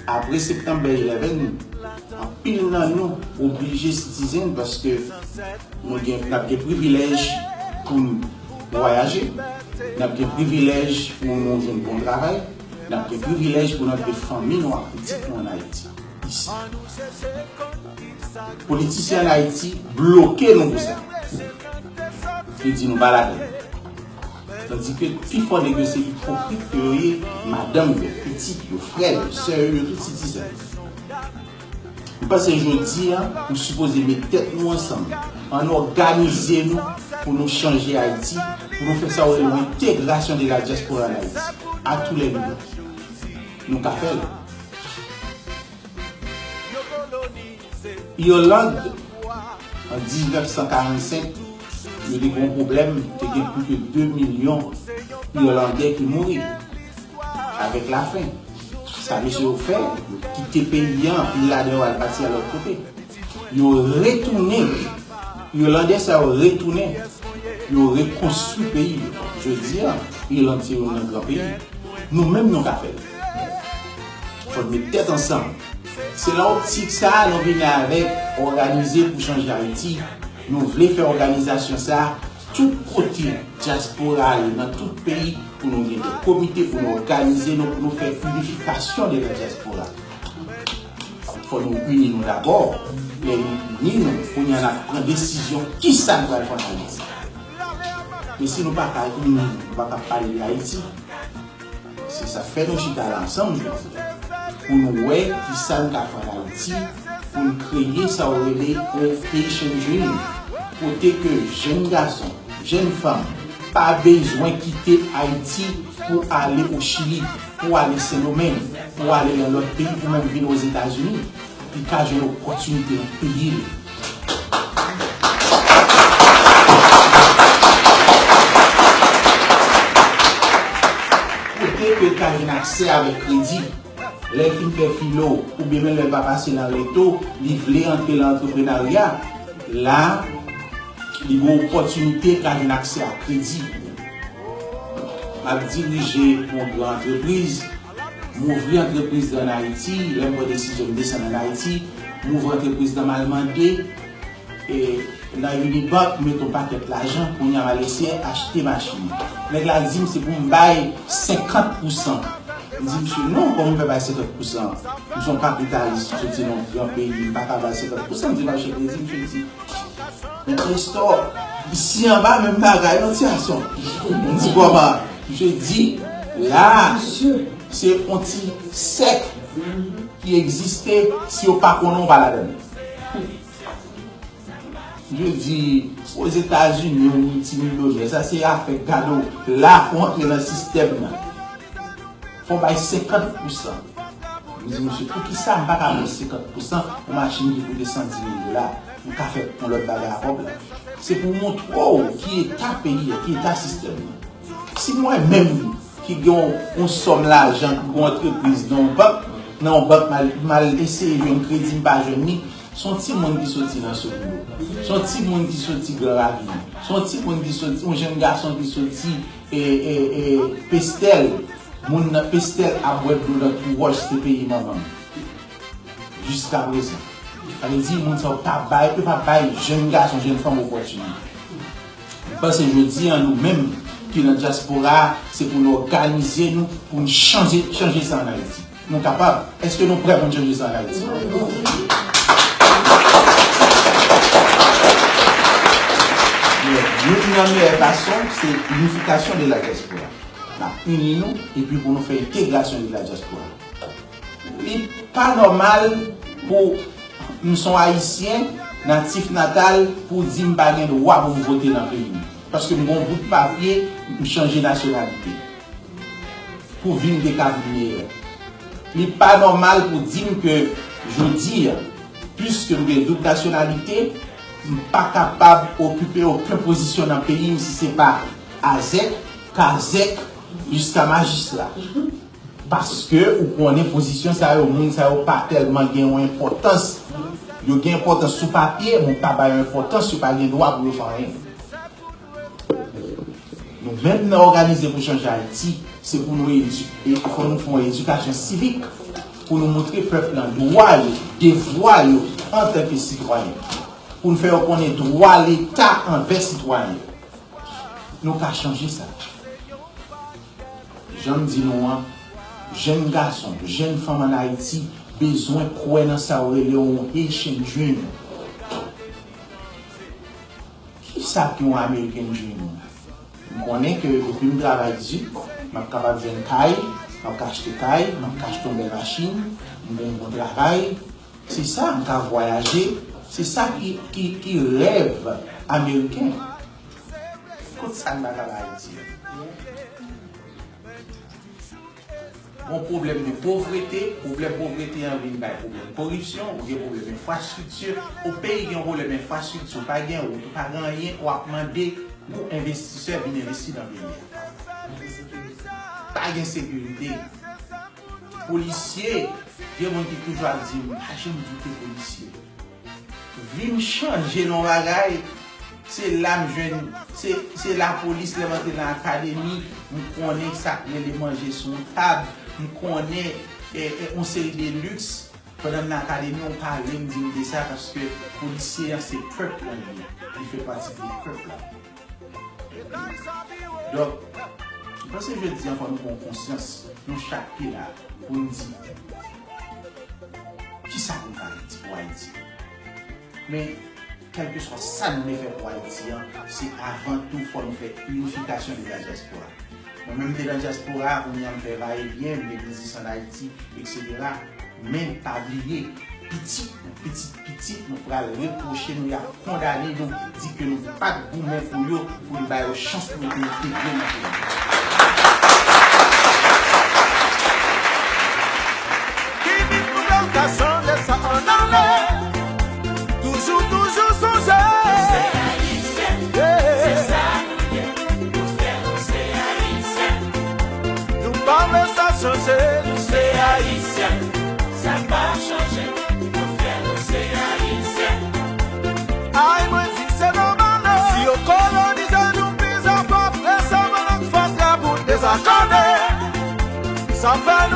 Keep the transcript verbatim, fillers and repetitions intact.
Apre September eleven, anpil nan nou oblije citizen paske nou gen, n ap gen privilèj pou n vwayaje, n ap gen privilèj pou nou jwenn bon travay, n ap gen privilèj pou n antre fanmi nou ak pitit nou ann Ayiti, isi. Politisyen ann Ayiti bloke nou pou sa. Yo di nou pa ladann. Tandike pifò nèg yo se ipokrit ke yo ye, madanm yo, pitit yo, frè yo, sè yo, yo tout citizen. M panse jodi a, nou sipoze met tèt nou ansanm. Ann òganize nou pou nou chanje Ayiti, pou nou fè sa yo rele yon entegrasyon de la diaspora an Ayiti, à tous les niveaux. Nou ka fè l. Irland, an diznèf san karannsenk, yo te gen yon pwoblèm, te gen plis ke de milyon Irlandè ki mouri avèk lafen. Sa mesye yo fè, yo kite peyi a, anpil ladan yo al pati a lòt kote. Yo retounen, Irlandè sa yo retounen, yo rekonstwi peyi yo. Jodi a, Irland se youn nan gran peyi. Nou menm nou ka fè l. Fò n met tèt ansanm. Se nan optik sa a nou vini avèk Òganize pou Chanje Ayiti. Nou vle fè òganizasyon sa a tout kote dyaspora a ye, nan tout peyi, pou nou gen de komite, pou nou òganize nou, pou nou fè inifikasyon de la diaspora. Fò nou ini nou dabò. Lè nou ini nou, kounye a n ap pran desizyon kisa n pral fè ann Ayiti. Men si nou pa ka ini nou, nou pa ka pale de Ayiti, se sa k fè nou chita la ansanm jodi a, pou nou wè kisa n ka fè ann Ayiti, pou n kreye sa yo rele yon Haitian Dream, kote ke jèn gason, jèn fanm pa bezwen kite Ayiti pou ale o Chili, pou ale Sendomeng, pou ale nan lòt peyi, pou menm vin Ozetazini. Li ka jwenn opòtinite nan peyi l. Kote ke l ka jwenn aksè avèk kredi. Lè l fin fè filo, oubyen menm lè l pa pase nan reto, li vle antre nan antreprenarya. La, li gen opòtinite ka jwenn aksè a kredi. M ap dirije yon gran antrepriz. M ouvri antrepriz la ann Ayiti. Lè m pran desizyon m desann ann Ayiti, m ouvri antrepriz la, m al mande, e, nan Unibank, m mete yon pakèt lajan, kounye a m al eseye achte machin. Nèg la di m se pou m bay senkant pousan. M di misye, non, kòman m fè bay senkant pousan? M se yon kapitalis, m soti nan yon gran peyi, m pa ka bay senkant pousan. M di m al chèche kredi, misye di, men Nestor, isi anba menm bagay, non, ti gason. M di kòman? Misye di, la, se yon ti sèk ki egziste, si yo pa konnen, w pa ladann. Misye di, Ozetazini, yon miltimilyonè, sa se afè gade w la, fò w antre nan sistèm nan. Fò w bay senkant pousan. M di, misye, poukisa m pa ka pran senkant pousan yon machin ki koute san di mil dola? M ka fè yon lòt bagay a kòb la. Se pou montre w ki eta peyi a, ki eta sistèm nan. Si mwen menm ki gen yon, yon sòm lajan, ki gen yon antrepriz nan yon bank, nan yon bank, m al, m al eseye jwenn kredi, m pa jwenn li, se yon timoun ki soti nan Solino. Se yon timoun ki soti Gran Ravin. Se yon timoun ki soti, yon jèn gason ki soti, e, e, e, Pestèl. Moun nan Pestèl ap bwè dlo nan twou wòch, se peyi manman m. Jiska prezan. Sa vle di, moun sa yo pa bay, yo pa bay jèn gason, jèn fanm opòtinite. M panse jodi a, nou menm ki nan dyaspora a, se pou nou òganize nou, pou n chanje, chanje sa ann Ayiti. Nou kapab. Èske nou prè pou n chanje sa ann Ayiti? Youn nan meyè fason, se inifikasyon de la dyaspora. N ap ini nou, epi pou nou fè entegrasyon de la dyaspora. Li pa nòmal pou m se yon Ayisyen, natif natal, pou di m pa gen dwa pou m vote nan peyi m. Paske m gen yon bout papye, m chanje nasyonalite. Pou vin de Kabineyè. Li pa nòmal pou di m ke jodi a, piske m gen doub nasyonalite, m pa kapab okipe okenn pozisyon nan peyi m si se pa azèk, kazèk, jiska majistra. Paske ou konnen pozisyon sa yo, moun sa yo pa tèlman gen yon enpòtans. Yo gen enpòtans sou papye, men ou pa ba yo enpòtans, yo pa gen dwa pou yo fè anyen. Nou menm nan Òganize pou Chanje Ayiti, se pou nou edi-, e fò nou fè yon edikasyon sivik. Pou nou montre pèp lan dwa yo, devwa yo antanke sitwayen. Pou n fè yo konnen dwa Leta anvè sitwayen. Nou ka chanje sa. Jan m di nou an, jèn gason, jèn fanm ann Ayiti bezwen kwè nan sa yo rele yon Haitian dream. Kisa ki yon American dream? M konnen ke depi m travay di, m ap kapab jwenn kay, m ap ka achte kay, m ap ka achte yon bèl machin, m gen yon bon travay. Se sa, m ka vwayaje. Se sa ki, ki, ki rèv ameriken. Kot sa n pa ka ba Ayiti? Gon pwoblèm de povrete, pwoblèm povrete an vin bay pwoblèm koripsyon, ou gen pwoblèm enfrastrikti. Yon peyi gen yon pwoblèm enfrastrikti, ou pa gen wout, ou pa gen anyen, w ap mande pou envestisè vin envesti nan peyi a. Pa gen sekirite. Polisye, gen moun ki toujou ap di m, pa janm doute polisye. Vi m chanje nan yon bagay. Se la m jwenn, se, se lapolis, lè m antre nan akademi, m konnen sa k rele manje sou yon tab, m konnen, e, e, yon seri de liks. Pandan m nan akademi, yon pale m di m de sa, paske polisye a se pèp lan li ye. Li fè pati de pèp la. Donk, m panse jodi an fò nou pran konsyans, nou chak ki la, pou n di, kisa pou n ka di pou Ayiti? Men, kèlkeswa sa n vle fè pou Ayiti an, se avan tou fò nou fè inifikasyon de la dyaspora. Mwen menm m te nan dyaspora, kounye a m fè vayevyen, m gen biznis ann Ayiti, etsetera. Men pa bliye, pitit nou, pitit pitit nou pral repwoche nou, y ap kondane nou, di ke nou pa t goumen pou yo, pou n ba yo chans pou yo te entegre nan peyi. Ki bit nou pral ka chanje sa ann ale? Toujou, toujou sonje. Se Ayisyen, se sa nou ye. Pou fè nou se Ayisyen. Nou pa vle sa chanje. Nou se Ayisyen. Sa pa chanje. Pou fè nou se Ayisyen. Ay, mwen di se nòmal. Si yo kolonize nou, pizza, fatra, sa mwen lòt fatra pou dezakòde. Sa fè nou